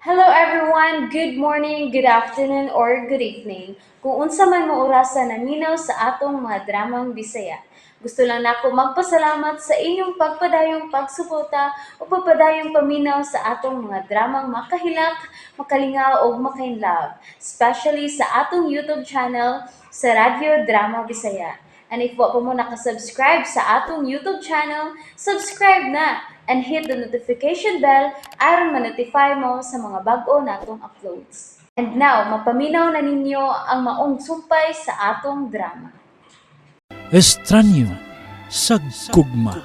Hello everyone! Good morning, good afternoon, or good evening. Kung unsa man mo orasa naminaw sa atong mga dramang Bisaya. Gusto lang nako magpasalamat sa inyong pagpadayong pagsuporta o pagpadayong paminaw sa atong mga dramang makahilak, makalingaw ug makainlove, especially sa atong YouTube channel sa Radyo Drama Bisaya. And if wa pa mo nakasubscribe sa atong YouTube channel, subscribe na and hit the notification bell aron ma-notify mo sa mga bag-o natong uploads. And now, mapaminaw na ninyo ang maong sumpay sa atong drama. Estranyo sa gugma.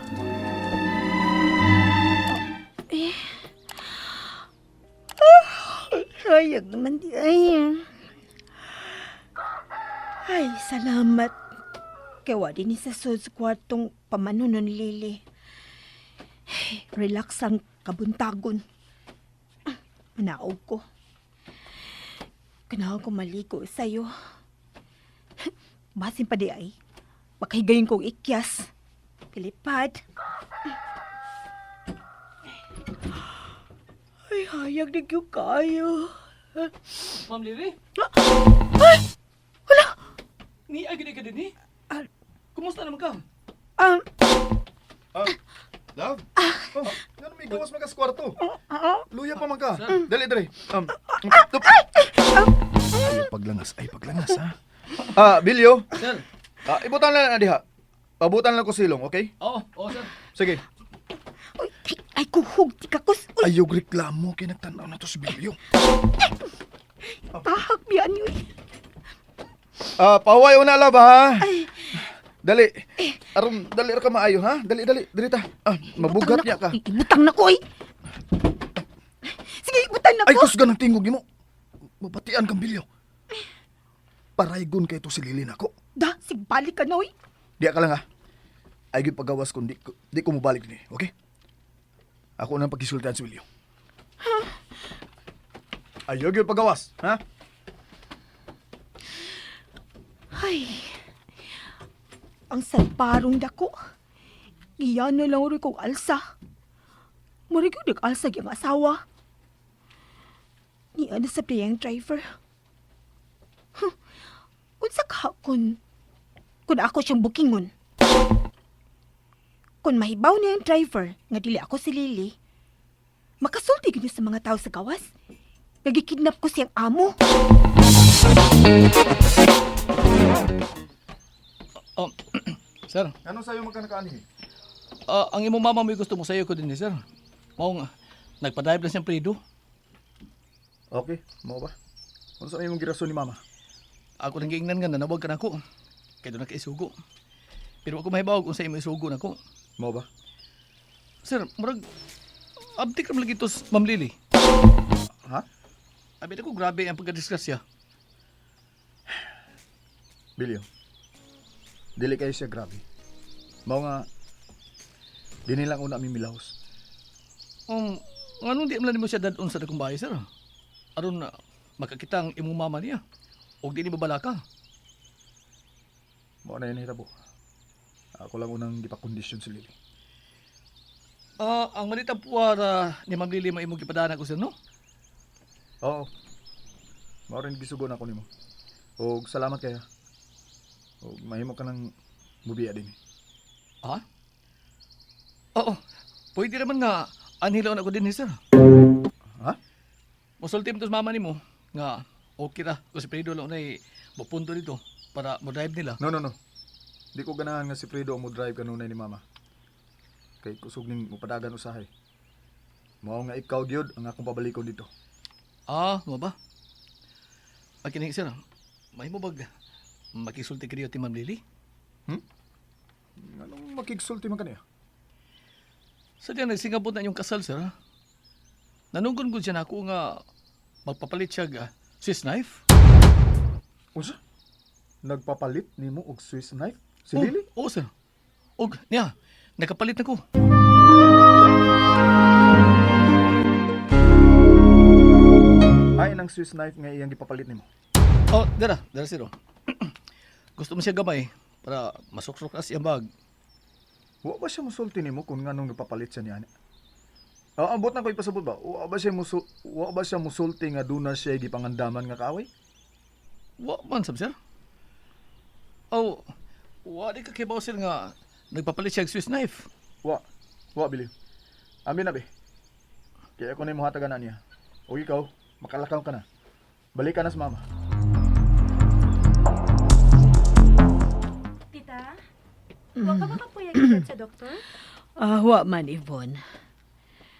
Hayag naman di ay. Ay, salamat. Kay wa din ni sa sud sa kwartong pamanunon Lily. Ay, relax ang kabuntagon. Ah, manaog ko. Kailangan ko maligo sa'yo. Basin pa di ay. Makahigayon kong ikyas. Pilipad. Ay, hayag na gyud kaayo. Ma'am Lily? Ay! Wala! Ni ay gini ka din eh. Ah. Kumusta naman ka? Ah, love? Oh, ngano may gawas man ka sa kwarto? Luya pa man ka. Dali, dali. Tup. Ay, paglangas. Ay, paglangas, ha? Ah, Bilyo. Sir. Ah, ibutan lang na diha. Pabutan lang ko silong, okay? Oo, oo sir. Sige. Uy, ay, ay kuhog, di ka kus. Uy, Ayog reklamo kay nagtan-aw na to si Bilyo. tahak biyan yun. Ah, pahuway una, love, ha? Ay. Dali. Aron, dali ra ka maayo, ha? Dali, dali. Dali ta. Ah, mabugat niya ka. Ibutang na ko, ay. Sige, ibutang na Ay, ko. kusgan ang tingog nimo. Mabatian kang Bilyo. Paraygon kay to si Lily nako. Da, sigbalik ka na, uy. Diya ka lang ha. Ay gyud pagawas kung di ko mobalik ni, okay? Ako nang pagkisultihan si Wilio. Ayaw gyud pagawas, ha? Ay, ang salparong dako. Iyan na lang rin kong alsa. Mura ko nag-alsa yung asawa. Niya na sa priyang driver. Huh. Unsa ka kun ako siyang bukingon. Kung mahibaw niya ang driver nga dili ako si Lily, makasulti gyud sa mga tao sa gawas. Nagikidnap ko siyang amo. Oh, sir, Ano sayo magkanakaani? ah, ang imong mama may gusto mo sa'yo ko din eh, sir. Mao nga, nagpa-drive lang siyang Fredo. Okay, mao ba? Ano sa imong girason ni mama? Ako nang giingnan nga nanawag ka nako. Kay doon nakaisugo. Pero ako mahibaw kung sa imo isugo nako. Mao ba? Sir, murag abtik ra man lagi to sa Ma'am Lily. Ha? Abi ko grabe ang pagkadisgrasya. Bilyo. Dili kayo siya grabe. Mao nga dini lang una mi milahos. Nganong di man nimo siya dadon sa dakong bahay, sir? Aron na makakita ang imong mama niya. Og di ni babala ka. Mao na yun hitabo. Ako lang unang gipakondisyon si Lily. Ah, ang malitang puwara ni Ma'am Lily maimong gipadana ko sir, no? Oo. Mao rin gisugo na ako nimo. Og salamat kaya. Og mahimo ka ng mubiya din. Ah? Oo. Pwede naman nga anhilaw na ko din ni sir. Ha? Musulti mo to sa mama nimo nga okay ra ko si Fredo lang nay mupunto dito para mo drive nila. No, no, no. Di ko ganahan nga si Fredo ang mo-drive kanunay ni mama. Kay kusog ning mupadagan usahay. Mao nga ikaw gyud ang akong pabalikon dito. Ah, mo ba? Ay kini sir, mahimo bag makisulti kaniyo ti Ma'am Lily? Anong makigsulti man kaniya? Sa diyan nagsingabot na inyong kasal sir. Ha? Nanunggon gud siya nako nga magpapalit siya og, Swiss knife. Unsa? Nagpapalit nimo og Swiss knife? Si Oh, Lily? Oo, sir. Og niya, nakapalit na ko. Ay nang Swiss knife nga iyang gipapalit nimo. Oh, dara, dara sir. Oh. Gusto mo siya gamay para masuksok na siyang bag. Wa ba siya musulti nimo kung nganong nagpapalit siya niya? Ah, ambot na ko ipasabot ba? Wa ba siya musulti nga duna siya gipangandaman nga kaaway? Wa man sab, sir. Oh, wa di ka kibaw, sir, nga nagpapalit siya og Swiss knife. Wa. Wa bili. Amin na be. Kaya ako na yung muhatagan na niya. O ikaw, makalakaw ka na. Balik ka na sa mama. Tita, wa ka ba kapuyag sa doktor? Ah, wa man, Yvonne.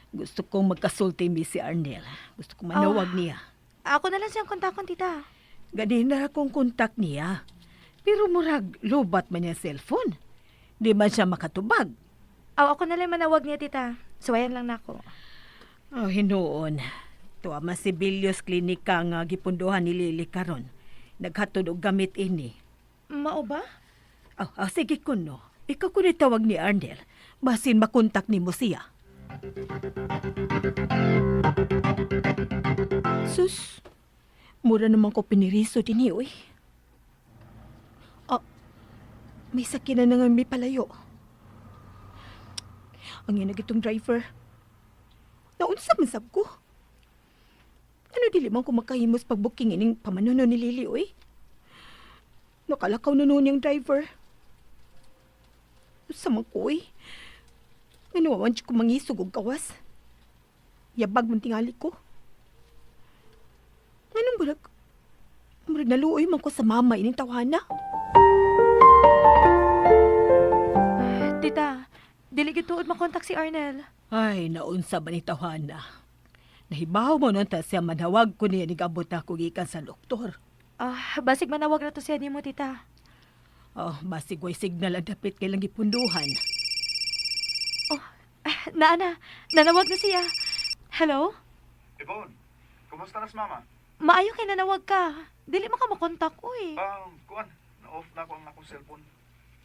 Gusto kong magkasulti mi si Arnel. Gusto kong manawag niya. Ako na lang siyang kontakon, tita. Ganina ra kong kontak niya. Pero murag lubat man niya cellphone. Di man siya makatubag. Aw, ako na lang manawag niya, tita. Suwayan lang nako. Oh, hinuon. Tuwa man si Bilios Klinika nga gipunduhan ni Lily karon. Naghatod og gamit ini. Mao ba? Oh, ah, sige kuno. Ikaw ko tawag ni Arnel. Basin makontak nimo siya. Sus, mura naman ko piniriso din uy. Ah, may sakina na nga may palayo. Ang inag itong driver. Naunsa man sab ko. Ano dili man ko makahimos pagbuking ining pamanuno ni Lily, uy? Nakalakaw na noon yung driver. Sa man ko, uy. Nganuwawan ko mangisog og gawas. Yabag man tingali ko. Nganong murag, murag naluoy man ko sa mama ining tawana. Tita, dili gyud tuod makontak si Arnel. Ay, naunsa ba ni tawana? Nahibaw mo nun ta siya manawag ko niya nigabot ako gikan sa doktor. Ah, basig manawag na to siya nimo, tita. Oh, basig way signal ang dapit kay lang gipunduhan. Oh, ah, naana, nanawag na siya. Hello? Yvonne, kumusta na sa mama? Maayo kay nanawag ka. Dili man ka makontak, uy. Kuan, na-off na ko ang akong cellphone.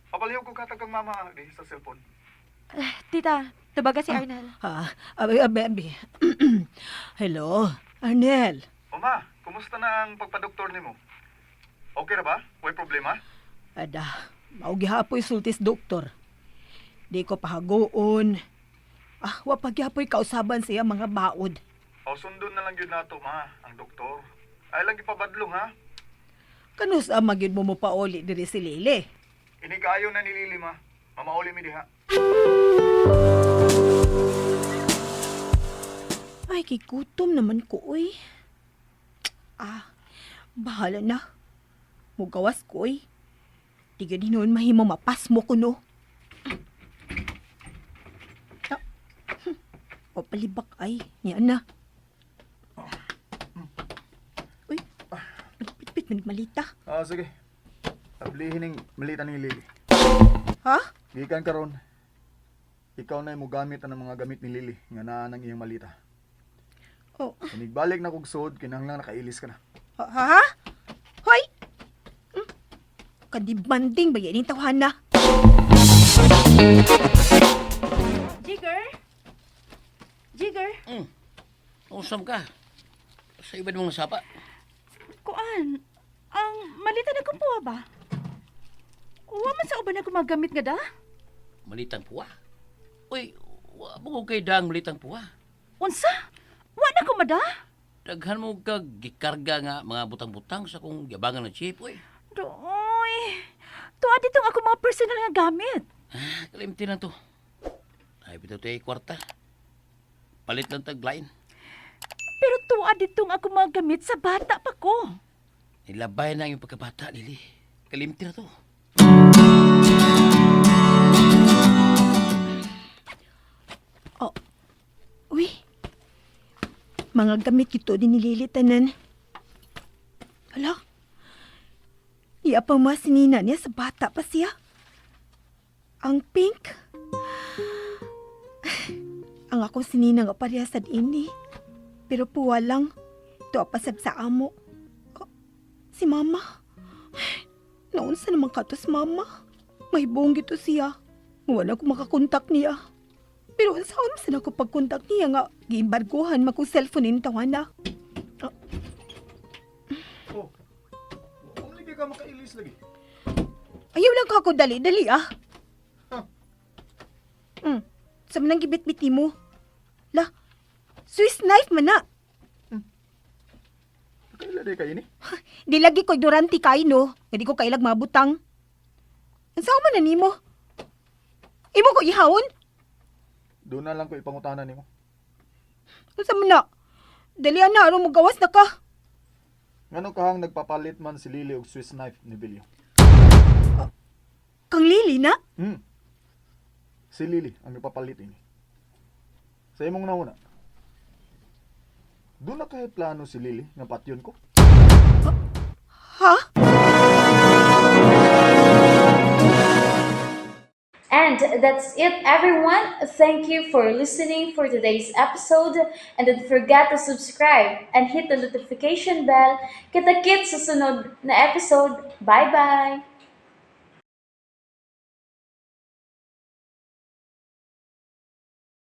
Papaliw ko katag kang mama di sa cellphone. Ah, tita, tubaga si Arnel. Ah, abi, abi, abi. Hello, Arnel. Oma, kumusta na ang pagpadoktor nimo? Okay ra ba? Way problema? Ada, mao gihapoy sultis doktor. Di ko pahagoon. Ah, wa pa gihapoy kausaban siya mga baod. O sundon na lang gyud nato ma, ang doktor. Ay lang gipabadlong ha. Kanus ang magyud mo mo pauli diri si Lily. Inikayo na ni Lily ma. Mamauli mi diha. Ay, kigutom naman ko, uy. Ah, bahala na. Mugawas ko, uy. Di gani noon mahimo mapasmo ko, no. Ah, o palibak ay, niya na. Uy, nagpitpit man malita. Ah, sige. Ablihin ning malita ni Lily. Ha? Gikan karon. Ikaw na mo gamit ang mga gamit ni Lily nga naa nang iyang malita. Oh, Inigbalik na kog suod kinahanglan nakailis ka na. ha? Hoy! Kadibanding ba yan yung tawhana? Jigger? Jigger? Usam ka. Sa iba mong sapa. Kuan, ang malita na kumpuha ba? Wa man sa uban na gumagamit nga da? Malitang puwa. Uy, wa mo ko kay dang malitang puwa. Unsa? Wa na kumada? Daghan mo kag gikarga nga mga butang-butang sa kong yabangan ng chip. Uy, Doy. Tuwa ditong ako mga personal nga gamit. ah, kalimti na to. Ay, bitaw tayo kwarta. Palit lang taglain. Pero tuwa ditong ako mga gamit sa bata pa ko. Nilabay na ang iyong pagkabata, Lily. Kalimti na to. Oh. Uy. Mga gamit ito din nililitanan. Hala. Iya pa mas nina niya sa bata pa siya. Ang pink. Ang ako sinina nga pareha sad ini. Pero puwa lang. Tuwa pa sab sa amo. Oh, si mama. Naunsa naman katos mama. May buong gito siya. Wala ko makakontak niya. Pero saan sa ako pagkontak niya nga giimbarguhan man kong cellphone in tawana. Oh. Kung lagi ka makailis lagi. Ayaw lang ka ako dali-dali ah. Huh. Sa manang gibit-bit nimo. La, Swiss knife man na. Kaila di kay ini? Di lagi ko ignorante kay no. Nga di ko kailag mabutang. Ang sao man na nimo? Imo ko ihawon? Doon na lang ko ipangutana nimo. Unsa man na? Dali na aron mogawas na ka. Ngano kahang nagpapalit man si Lily og Swiss knife ni Bilyo? Kang Lily na? Si Lily ang nagpapalit ini. Sa imong nauna. Doon na kay plano si Lily nga patyon ko. Ha? And that's it, everyone. Thank you for listening for today's episode. And don't forget to subscribe and hit the notification bell. Kita-kits sa sunod na episode. Bye-bye!